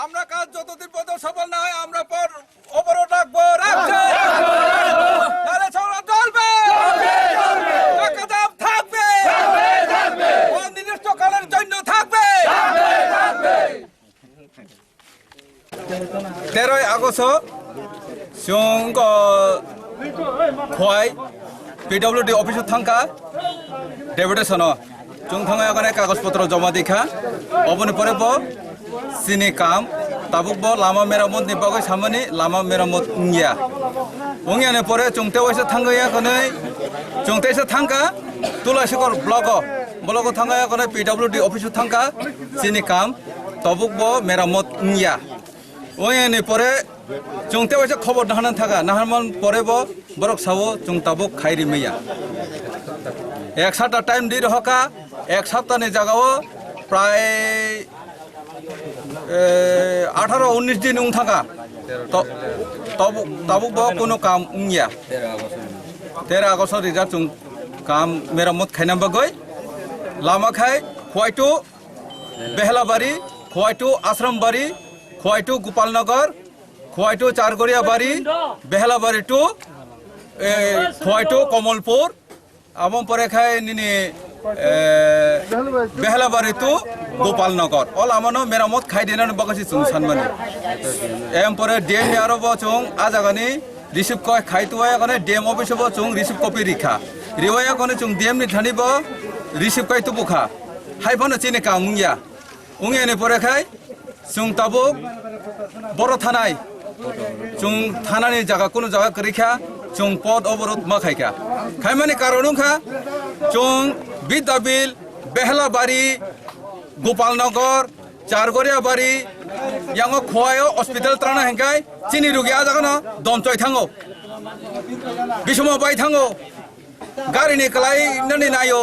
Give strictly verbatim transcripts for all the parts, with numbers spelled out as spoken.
আমরা কাজ যতদিন পর্যন্ত সফল না হয়, আমরা পথ অবরোধ রাখবো, রাখছি। নারে সংগ্রাম চলবে, চক্কাজাম থাকবে, অনির্দিষ্টকালের জন্য থাকবে। তেরোই August chwng, o, Khowai P W D office o thangkha deputation o. Chwng thangwi okhorni kagoj potro joma dikha. Oboni pore bo chini kam tabuk bo lama meramot ni bagwi samani lama meramot wngya. Wngya ni pore chwng tei waisa thangwi okhorni chwng teisa thangkha Tulasikor block o. Block o thangwi okhorni P W D office o thangkha chini kam tabuk bo meramot wngya. Oyani pore chwng tei waisa khobor naharna thaka, naharman pore bo borok sao chwng tabuk khai rimaya. Ek sapta time di rohoka, ek sapta ni jagao prai, eh, atharo unnish din wng thaka. To-, tabuk, tabuk bo kuno kam wngya. Tera August rijak chwng kam meramot khaina bagwi lama khai Khowai to Behlabari, Khowai to Asrambari, Khowai to Gopalnagar, Khowai to Chargoriabari, Behlabari to, eh, Khowai to Komolpur, aboni pore khai nini, eh, Behlabari to Gopalnagar. O lamano meramot khai dinani bagwi se chwng sanmani. Em pore D M ni aro bo chwng a jagani receive koi khai tuwai okhorni D M office o bo chwng receive copy rikha. Riwai okhorni chwng D M ni thani bo receive kai tubukha. Hai phano chini kam wngya. Wngya ni pore khai chwng tabuk boro thanai. Chwng thanani jaga, kunu jaga kwrwi kha, chwng pot oborot ma khai kha. Khaimani karon wngkha, chwng Bidyabil, Behlabari, Gopalnagar, Chargoriabari, yango Khowai o hospital trana hingkai, chini rugi a jagano domchoi thango. Bismo bai thango. Gari ni kwlai nani nayo,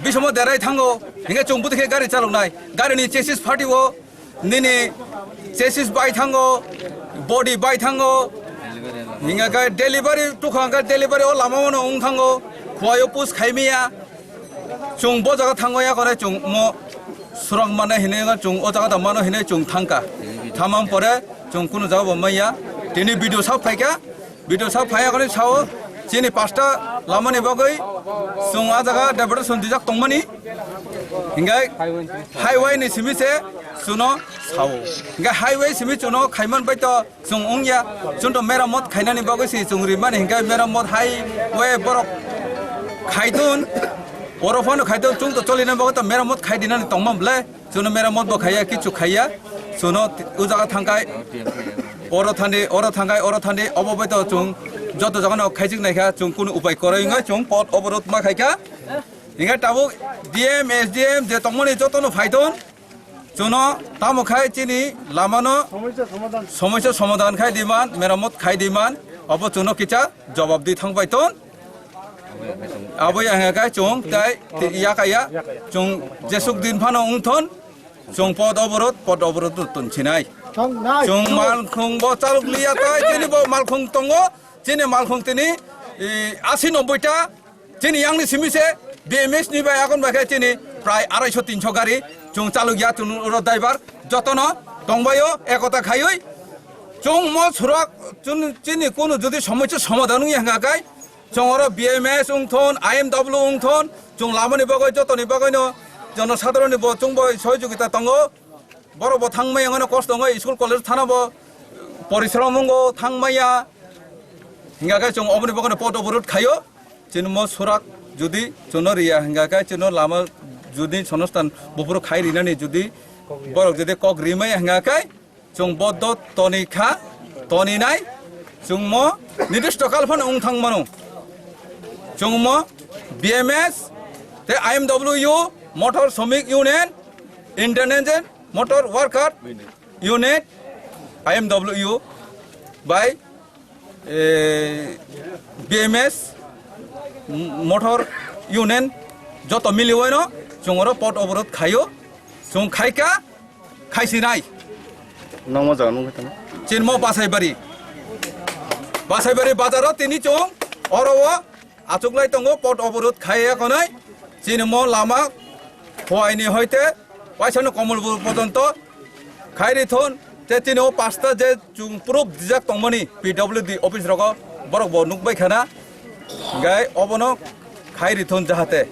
bisomo derai thango, hinge chwng buti khe gari chalok nai, gari ni chassis phatio, nini chassis bai thango, body bai thango, hinga khe delivery tukha khe delivery o lama o no wng thango, Khowai o push khai maya, chwng bo jaga thango ya kore chwng mo surang mane hinui chwng o jaga da mano hinui chwng thangka, thamang pore chwng kunu jaga bo maya, tini video sak phaikha. Video sak phaiya khe sao, chini pasta lamani bagwi chwng a jaga diversion dijak tongmani. Hingai highway ni simi se chuno sao. Hingai highway simi chuno khaiman bai to chwng wngya. Chwng to meramot khainani bagwi se chwng rimani hingai meramot highway borok khaidun. Oro phano khaidun chwng to cholina bagwi to meramot khaidinani tongma ble. Chuno meramot bo khaiya, kichu khaiya. Chuno ti-, o jaga thangkai. Oro thandi, oro thangkai, oro thandi. Obo bai to chwng joto jaga no khaijik naikha, chwng kunu upai kwrwi wngkha, chwng pot oborot ma khaikha. Hingkhe tabuk D M, S D M je tongmani joto no phaidon. Chuno tamo khai chini lama no somosya somadhan khai diman, meramot khai diman. Obo chuno kicha jobab di thangbai ton. Abo ya hwnka khe chwng tei yakha ya, chwng jesuk din phano wng thon, chwng pod oborot, pod oborot tong sinai. Chwng malkhung bo chalok liya tai, chini bo malkhung tongo, chini malkhung tini, i, asi nobboi ta, chini yang ni simi se B M S ni bai akon bai khe chini prai arai so tin so gari chwng chalok ya, chwng oro driver jotono tongbaio ekota khaiwi chwng mo surak chwng chini kunu jodi somosya somadhan wngya hwnka khe Chwng oro B M S wng thon, I M W wng thon, chwng lamani bagwi, jotoni bagwino jonosadharonni bo chwngbo sohojogita tongo. Borok bo thangmaya wngmano kosto wngwi school college thana bo porishrom wngo thangmaya. Hingkha khe chwng oboni bagwino pod oborot khaio. Chini mo surak jodi chwngno riya hingkha khe chwngno lama jodi sonostan buphuru khai rinani jodi borok jodi kok rimaya hingkha khe Chwng boddo toni kha, toni nai, chwng mo nirdisto kal phano wng thang mano. Chwng mo B M S tei I M W U, Motor Shramik Union, International Motor Worker Union, I M W U bai, eh, B M S, Motor Union, joto miliwino chwng oro pot oborot khaio, chwng khaika, khaisinai. Nangma jaga nungkha tamo? Chinmo Basaibari. Basaibari bazaro tini chwng oro o achuklai tongo, pot oborot khaiya konai. Chinmo lama Huaini hoite Paisano Komolpur porjonto khairi thun, te tini o pasta je chwng proof dijak tongmani P W D office rogo borok bo nukbai khana, gai obono khairi thun jahate.